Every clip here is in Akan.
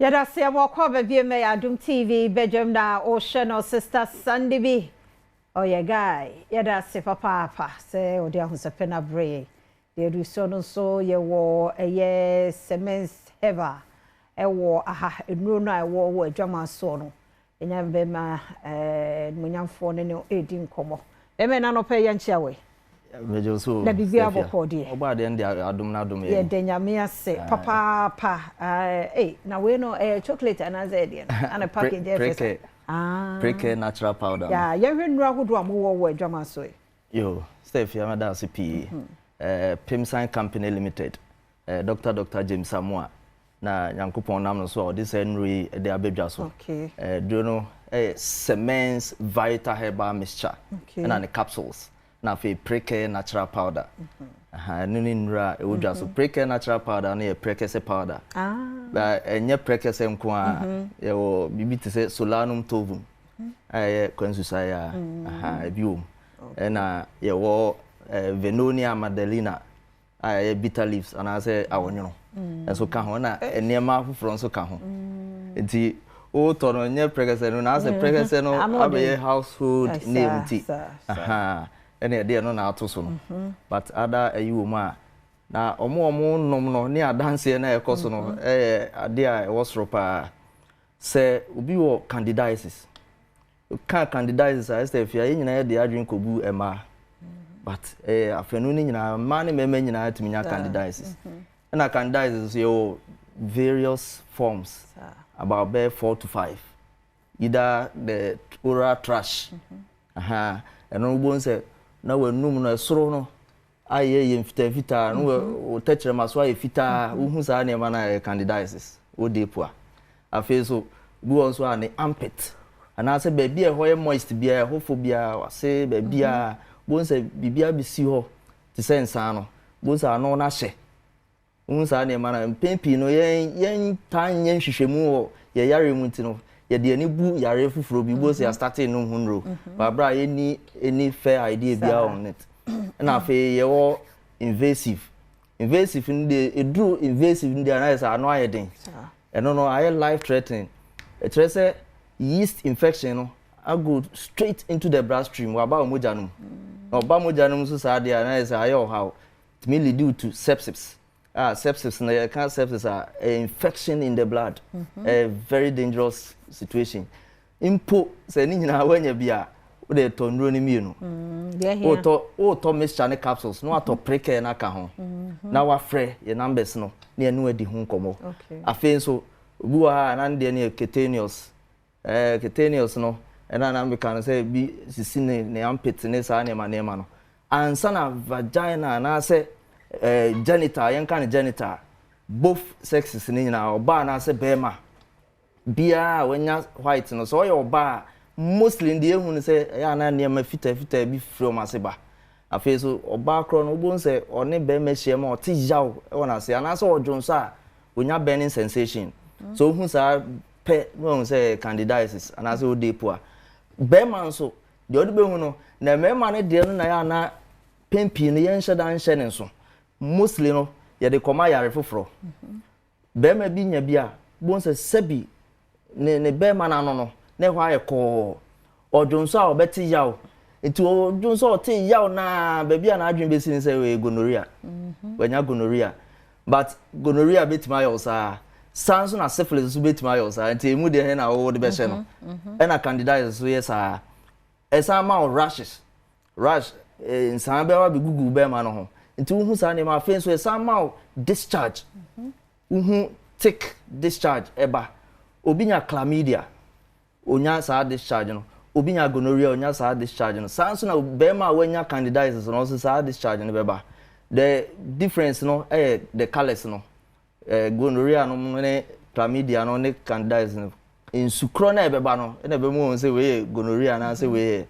Yɛda ase a wɔkɔ baabi ma yɛ Adom TV badwam na ɔhyɛ no Sister Sandy bi ɔyɛ guy. Yɛda ase papaapa sɛ ɔde ahosɛpɛ no abrɛ yɛn. Deɛ ɛdu so no nso, yɛwɔ ɛyɛ Semens Herbal ɛwɔ aha, nnuro no a ɛwɔ wɔ adwama soɔ no, ɛnya bɛma nimonyamfoɔ no ne ɛredi nkɔmmɔ. Bɛma ɛna nɔpɛ yɛnkyea wɔ. Megye so. Na biribi abɔkɔ deɛ? Ɔbɔ adeɛ no de adom no adom yɛn. Yɛda Nyame ase papaapa. Ei, na wei no ɛyɛ chocolate anaasɛ ɛdeɛ no ana package ɛfɛ sɛ? Prekɛ. Ah. Prekɛ natural powder no. Ya, yɛhwɛ nnuro ahodoɔ a mowɔ wɔ adwama so yi. Yo, Steph, yɛmɛda ase pii. Pimsan Company Limited, Dr James Samoa na Nyankopɔn nam no so a ɔde saa nnuro yi de abɛdwa so. Duro no ɛyɛ Semens Vital Herbal Mixture ɛna ne capsules na afei Prekɛ natural powder. Ɛno ne nnuro a ɛwɔ dwa so. Prekɛ natural powder no yɛ prɛkɛsɛ powder. Ba ɛnyɛ prɛkɛsɛ nko a, yɛwɔ biribi te sɛ Solanum torvum a ɛyɛ kwansusaeɛ a ebi wɔ mu. Ɛna yɛwɔ Vernonia amygdalina a ɛyɛ bitter leaves anaasɛ awɔnwono nso ka ho, ɛna nneɛma afoforɔ nso ka ho. Nti wotɔ no, nyɛ prɛkɛsɛ no na asɛ prɛkɛsɛ no abɛyɛ household name nti ɛna yɛde ɛno na ato so no. But ada ɛyi wɔ mu a na ɔmo nom no ne adanseɛ na ɛkɔ so no ɛyɛ adeɛ a ɛwɔ soro paa. Sɛ obi wɔ candidiasis, ka candidiasis a ɛsɛ fia, yɛn nyinaa yɛde adwene kɔgu mmaa, but ɛyɛ afɛnu no nyinaa, mmaa ne mmarima nyinaa tumi nya candidiasis. Ɛna candidiasis nso yɛwɔ various forms, about bɛyɛ four to five. Either the oral thrush, ɛno wobɛhu sɛ na w'anum no ɛsoro no ayɛ yɛ mfitaa fitaa na wo tɛkyerɛma so ayɛ fitaa. Wohu saa nneɛma no a, ɛyɛ candidiasis wode po a. Afei so bi wɔ nso a ne armpit anaasɛ baabi a ɛhɔ yɛ moist biara, ɛhɔ fo biara, wase baabi a bohu sɛ biribiara bɛsi hɔ te sɛ nsaa no, bohu sɛ ano no ahyɛ. Wohu saa nneɛma no, mpɛn pii no yɛn taa nyɛ nhwehwɛmu wɔ yɛ yare mu nti no, yɛde ani bu yare foforɔ bi, bohu sɛ yɛastart nom ho nnuro baabere a yɛnni any fair idea biara on it. Ɛna afei yɛwɔ invasive. Invasive no deɛ, ɛduru invasive no deɛ, anayɛ sɛ ano ayɛ den. Ɛno no ayɛ life threatening. Ɛkyerɛ sɛ yeast infection no ago straight into the bloodstream, waba wɔ mogya no mu. Na ɔba mogya no mu nso saa deɛ, anayɛ sɛ ayɛ ɔhaw, tumi lead you to sepsis. Ah, sepsis no, yɛka sepsis a, infection in the blood, a very dangerous situation. Mpo sɛ ne nyinaa wanya bi a, wode tɔ nnuro no mmienu. Wotɔ mixture ne capsules na watɔ Prekɛ no aka ho na wafrɛ yɛ numbers no na yɛne adi ho nkɔmmɔ. Afei nso obi wɔ ha a na ne deɛ no yɛ cutaneous. Cutaneous no, ɛna na meka no sɛ bi sisi ne armpit ne saa nneɛma no ansa na vagina anaasɛ genital, yɛnka no genital, both sexes ne nyinaa, ɔbaa anaasɛ bɛrima biara a wanya white no. Sɛ ɔyɛ ɔbaa a, mostly deɛ ehu no sɛ ɛyɛ ana nneɛma fitaa fitaa bi firi wɔn ase ba. Afei so ɔbaa korɔ no, wobɛhu sɛ ɔne bɛrima ahyia mu a, ɔte yaw ɛwɔ n'ase anaasɛ ɔdwo nso a onya burning sensation. So ohu saa pɛ na wahu sɛ candidiasis anaasɛ ɔde po a. Bɛrima nso deɛ ɔde bɛhu no na mmarima no deɛ no na yɛ ana pɛn pii no yɛnhyɛ da nhyɛ ne nso. Mostly no yɛde kɔma yare foforɔ. Bɛrima bi nya bi a, bohu sɛ sɛbi ne bɛrima n'ano no na ɛhɔ ayɛ kɔɔ, ɔdwo nso a ɔbɛte yaw. Nti ɔdwo nso a ɔte yaw naa, baabi a n'adwene bɛsi ne sɛ ɔyɛ gonorrhea, wanya gonorrhea. But gonorrhea bɛtumi ayɛ wo saa, saa nso na syphilis nso bɛtumi ayɛ wo saa. Nti emu deɛ na wɔde bɛhyɛ no. Ɛna candidiasis nso yɛ saa, ɛsan ma wo rashes, rash, nsan bɛwa bɛgugu bɛrima no ho. Nti wohu saa nneɛma. Afei nso ɛsan ma wo discharge, wohu thick discharge ɛba. Obi nya chlamydia, onya saa discharge no. Obi nya gonorrhea, onya saa discharge no. Saa nso na bɛrima a wanya candidiasis no nso saa discharge no bɛba. The difference no ɛyɛ the colours no. Gonorrhea no ne chlamydia no ne candidiasis no, nsukorɔ na ɛbɛba no ɛna ɛbɛmu wɔn sɛ wei yɛ gonorrhea anaasɛ wei yɛ,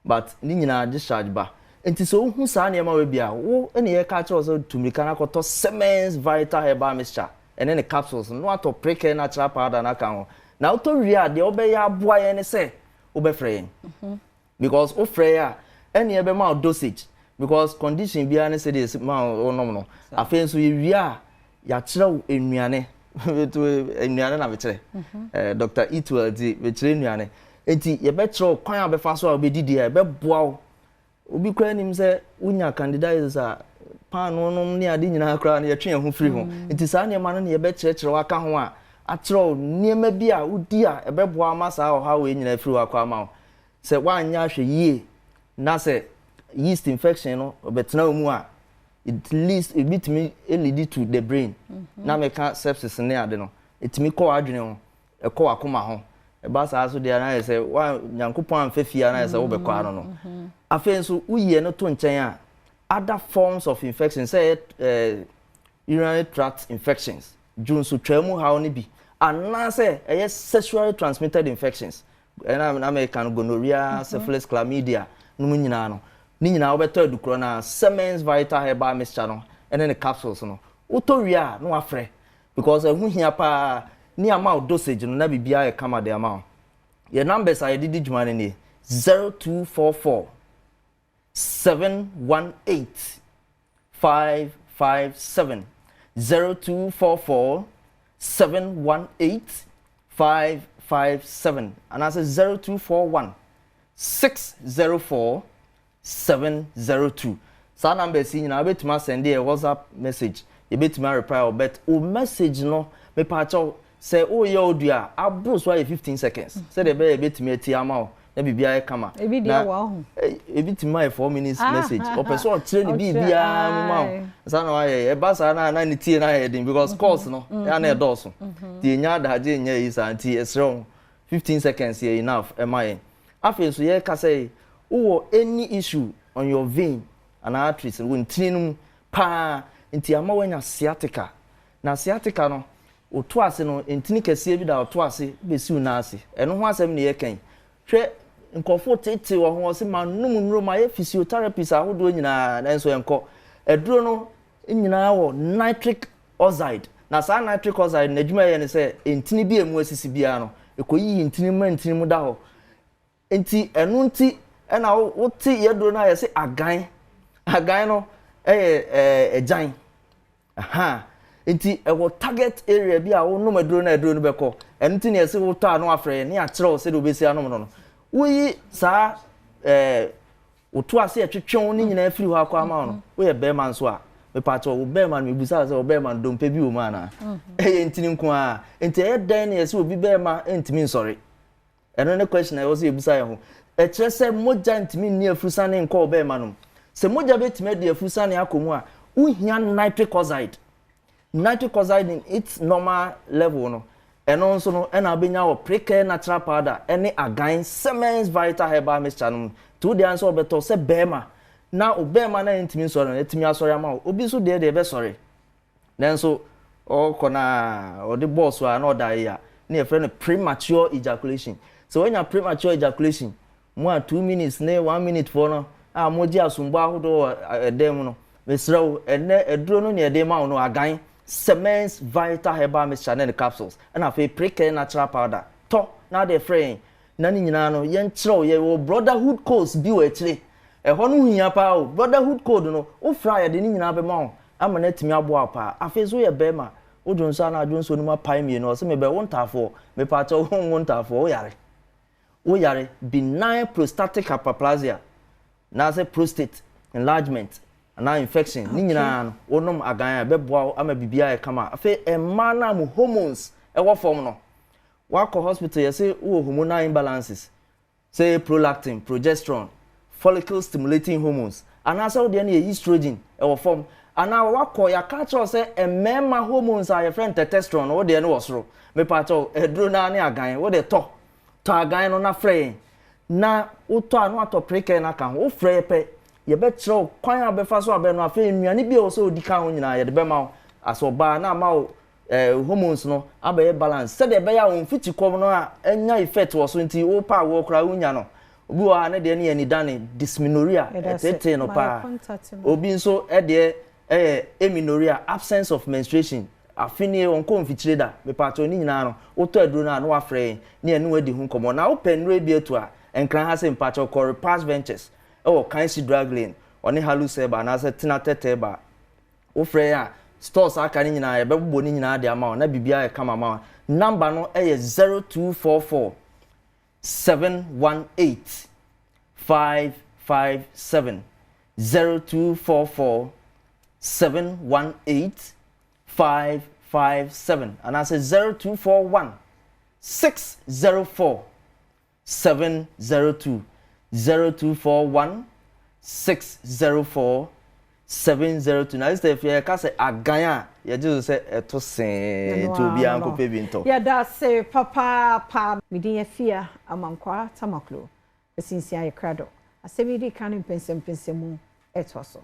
but ne nyinaa discharge ba. Nti sɛ wohu saa nneɛma wei bi a, wo ɛna yɛka kyerɛ wo sɛ tumirika no akɔtɔ Semens Vital Herbal Mixture ɛne ne capsules no, na watɔ Prekɛ natural powder no aka ho. Na wotɔ wie a, deɛ wobɛyɛ aboa yɛn ne sɛ wobɛfrɛ yɛn, because wofrɛ yɛ a, ɛne ɛbɛma wo dosage, because condition biara ne sɛdeɛ ɛsi ma wonom no. Afei nso yɛwie a, yɛakyerɛ wo nnuane. Nnuane na mekyerɛ. Dr. Eatwell nti mekyerɛ nnuane. Nti yɛbɛkyerɛ wo kwan a wobɛfa so a wobɛdidi a ɛbɛboa wo. Obi koraa nim sɛ wonya candidiasis a, paanoo nom ne ade nyinaa koraa no yɛtwe yɛn ho firi ho. Nti saa nneɛma no na yɛbɛkyerɛkyerɛ wo aka ho a, akyerɛ wo nneɛma bi a wodi a ɛbɛboa ama saa ɔhaw wei nyinaa afiri hɔ akɔ ama wo. Sɛ woanyɛ ahwɛ yie na sɛ yeast infection no ɔbɛtena wo mu a, it leads, ebi tumi lead to the brain. Na meka sepsis ne ade no, ɛtumi kɔ w'adwene ho, ɛkɔ w'akoma ho. Ɛba saa so deɛ na ayɛ sɛ wa Nyankopɔn amfa fie a na ayɛ sɛ wobɛkɔ ano no. Afei nso woyi ɛno to nkyɛn a, other forms of infection sɛ ɛyɛ urinary tract infections, dwonsotwaa mu haw no bi, anaasɛ ɛyɛ sexually transmitted infections, ɛna na meka no gonorrhea, syphilis, chlamydia no mu nyinaa no, ne nyinaa wobɛtɔ adukorɔ na Semens Vital Herbal Mixture no ɛne ne capsules no. Wotɔ wie a na wafrɛ because ɛho hia paa ne ama wo dosage no na biribiara yɛ kama de ama wo. Yɛ numbers a yɛde di dwuma no nie: 0244 718 557, 0244 718 557, anaasɛ 0241 604 702. Saa numbers yi nyinaa wobɛtumi asend yɛ WhatsApp message, yɛbɛtumi areply wo, but o message no, mepaakyɛw, sɛ woyɛ audio a, aboro so ayɛ 15 seconds sɛdeɛ ɛbɛyɛ yɛbɛtumi atie ama wo na biribiara yɛ kama. Ebi deɛ wɔ ho. Ebi tumi ayɛ 4 minutes message, ɔpɛ sɛ ɔkyerɛ ne biribiara mu ma wo saa na wayɛ. Ɛba saa na ne tie na ayɛ den because calls no ɛyɛ na ɛdɔɔso, nti enya adagye nyɛ yi saa. Nti ɛsrɛ wo, 15 seconds yɛ enough ɛma yɛn. Afei nso yɛka sɛ wowɔ any issue on your vein anaa arteries wɔ ntini no mu paa nti ama woanya sciatica, na sciatica no woto ase no, ntini kɛseɛ bi da woto ase bɛsi wo nan ase. Ɛno ho asɛm ne yɛka yi. Hwɛ, nkɔfoɔ tete wɔ ho, ɔsɛ ma nom nnuro, ma yɛ physiotherapist ahodoɔ nyinaa, nanso ɛnkɔ. Aduro no nyinaa wɔ nitric oxide, na saa nitric oxide n'adwuma yɛ ne sɛ ntini bi a emu asisi biara no, ɛkɔyiyi ntini ma ntini mu da hɔ. Nti ɛno nti ɛna wote yɛduro no a yɛsɛ agan agan no ɛyɛ ɛgyan aha. Nti ɛwɔ target area bi a wonom aduro no, aduro no bɛkɔ. Ɛno nti na yɛsɛ wotɔ a no afrɛ yɛn ne akyerɛ wo sɛdeɛ wobɛsi anom no. Woyi saa woto ase ɛtwetwe wo ne nyinaa firi hɔ akɔ ama wo no. Woyɛ bɛrima nso a, mepatɔ wo bɛrima no, mebusa sɛ wo bɛrima no dompe bi wɔ mu anaa ɛyɛ ntini nko a? Nti ɛyɛ dɛn na yɛsɛ obi bɛrima ntumi nsɔre? Ɛno ne question a ɛwɔ sɛ yɛbusa yɛn ho. Ɛkyerɛ sɛ mogya ntumi nni afurusane nkɔ wo bɛrima no mu. Sɛ mogya bɛtumi adi afurusane akɔ mu a, wohia nitric oxide. Nitric oxide in its normal level no, ɛno nso no ɛna abɛnya wɔ Precare Natural Powder ɛne Agan Semens Vital Herbal Mixture no mu. Nti wo deɛ nso ɔbɛtɔ sɛ bɛrima na o bɛrima na ntumi nsɔre no, ɛtumi asɔre ama wo. Obi nso deɛ ɛbɛsɔre nanso ɔkɔ na ɔde bɔɔl so a na ɔda yi a ne yɛfrɛ no premature ejaculation. Sɛ wɔnya premature ejaculation mu a, 2 minutes ne 1 minute foɔ no a mogye asombo ahodoɔ wɔ ɛdan mu no, mesrɛ wo, ɛnɛ aduro no ne yɛde ma wo no, Agan Semens Vital Herbal Mixture ne ne capsules, ɛna afei Precare Natural Powder, tɔ na ade frɛ yɛn na ne nyinaa no yɛnkyerɛw. Yɛwɔ brotherhood codes bi wɔ akyire ɛhɔ no, hia paa o. Brotherhood code no, wofra a, yɛde ne nyinaa bɛma wo ama no atumi aboa wo paa. Afei nso woyɛ bɛrima, wodwo nso ana adwo nso no mu apae mmienu, ɔsɛ mebɛ wo ntaafoɔ, mepaakyɛ wo nwo ntaafoɔ, woyare woyare benign prostatic hyperplasia naasɛ prostate enlargement anaa infection ne nyinaa no, wonom Agan a, ɛbɛboa wo ama biribiara yɛ kama. Afei mmaa no a mo hormones ɛwɔ fam no, wakɔ hospital, yɛsɛ wowɔ hormonal imbalances sɛ prolactin, progesterone, follicle stimulating hormones, anaasɛ wodeɛ no yɛ estrogen ɛwɔ fam, anaa wakɔ yɛaka kyerɛw sɛ mmarima hormones a yɛfrɛ no testosterone no, wodeɛ no wɔ soro, mepaakyɛw, aduro naa ne Agan. Wode tɔ tɔ Agan no na frɛ yɛn na wotɔ a na watɔ Prekɛ no aka ho. Wofrɛ yɛ pɛ, yɛbɛkyerɛ wo kwan a wobɛfa so abɛn no. Afei nnuane bi a ɛwɔ sɛ wodi ka ho nyinaa yɛde bɛma wo asɛ ɔbaa na ama wo hormones no abɛyɛ balance sɛdeɛ ɛbɛyɛ a wɔn mfikyi kɔm no a ɛnya effect wɔ so. Nti wopɛ awoɔ koraa wonya no. Obi wɔ ha ne deɛ no yɛ nidane, dysmenorrhea, ɛtetee no paa. Obi nso ɛdeɛ ɛyɛ amenorrhea, absence of menstruation, afei wɔn kɔ mfikyire da. Mepatɔ ne nyinaa no, wotɔ aduro no a na wafrɛ yɛn ne yɛn ne wadi ho nkɔmɔ. Na wopɛ nnuro bi atu a, Nkran ha sɛ mpatɔ kɔ Repass Ventures ɛwɔ Kansi Drug Lane, ɔne Halu Sɛba anaasɛ Tena Tɛtɛ ba. Wofrɛ yɛn a, Stores a aka no nyinaa yɛbɛbobɔ ne nyinaa de ama wo na biribiara ayɛ kama ama wo. Number no yɛ 0244 718 557. 0244 718 557 anaasɛ 0241 604 702 0241 604 702 na sista afie yɛka sɛ agan a yɛgye so sɛ ɛto see nti obiara nkɔpɛ bi ntɔ. Yɛda ase papaapa. Me din Afia Amankwaa Tamaklo. Asinsia yɛ krado. Asɛm yi di kan ne mpɛnsɛmpɛnsɛmu ɛtoa so.